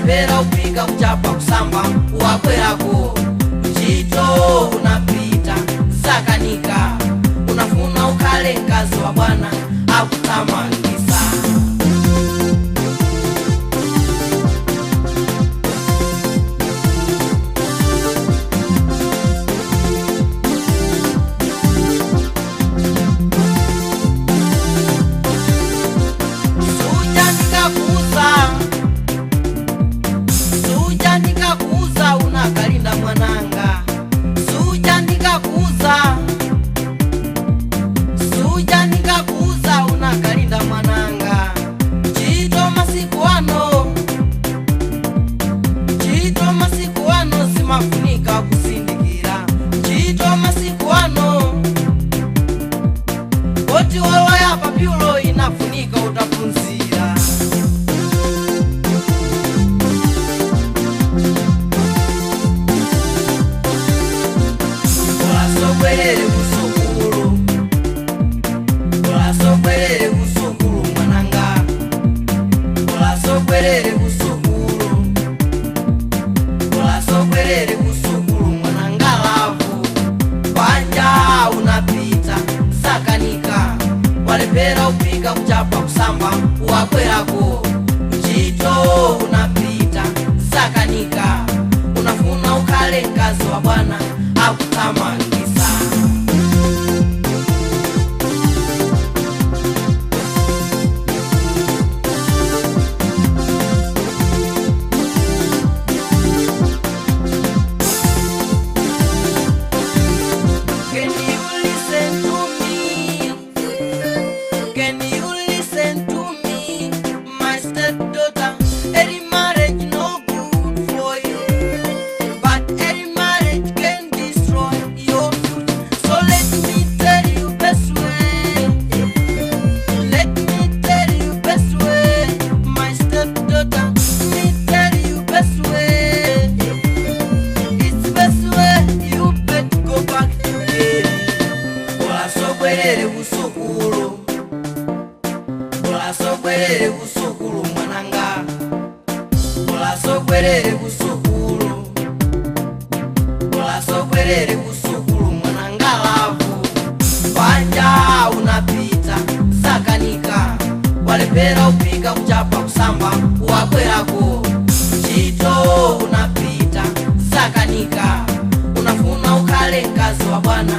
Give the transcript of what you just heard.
Walepera kupika, kuchapa, kusamba, wabwerako ntchito unapita, zakanika. Unafuna ukhale mkazi wa bwana akuthamangisa. Suja ndikakuuza, suja ndikakuuza, unakalinda mwananga. Suja ndikakuuza, suja ndikakuuza, unakalinda mwananga. Ntchito masiku ano, ntchito masiku ano zimafunika kusindikira. Ntchito masiku ano, oti woloya papyulo inafunika utaphunzira. Ulasogwerere kusukulu, ulasogwerere kusukulu mwananga, ulasogwerere kusukulu, ulasogwerere kusukulu mwananga. Love panja unapita, zakanika. Walepera kupika, kuchapa, kusamba, wabwerako ntchito unapita, zakanika. Unafuna ukhale mkazi wa bwana akuthamangisa. Can you listen to me? Can you listen to me, my stepdaughter? Early marriage no good for you, but early marriage can destroy your future. So let me tell you best way. Let me tell you best way, my stepdaughter. Me tell you best way. It's best way. You better go back to bed. Ulasogwerere kusukulu, ulasogwerere kusukulu mwananga, ulasogwerere kusukulu, ulasogwerere kusukulu mwananga. Love panja unapita, zakanika. Walepera kupika, kuchapa, kusamba, wabwerako ntchito unapita, zakanika. Unafuna ukhale mkazi wa bwana.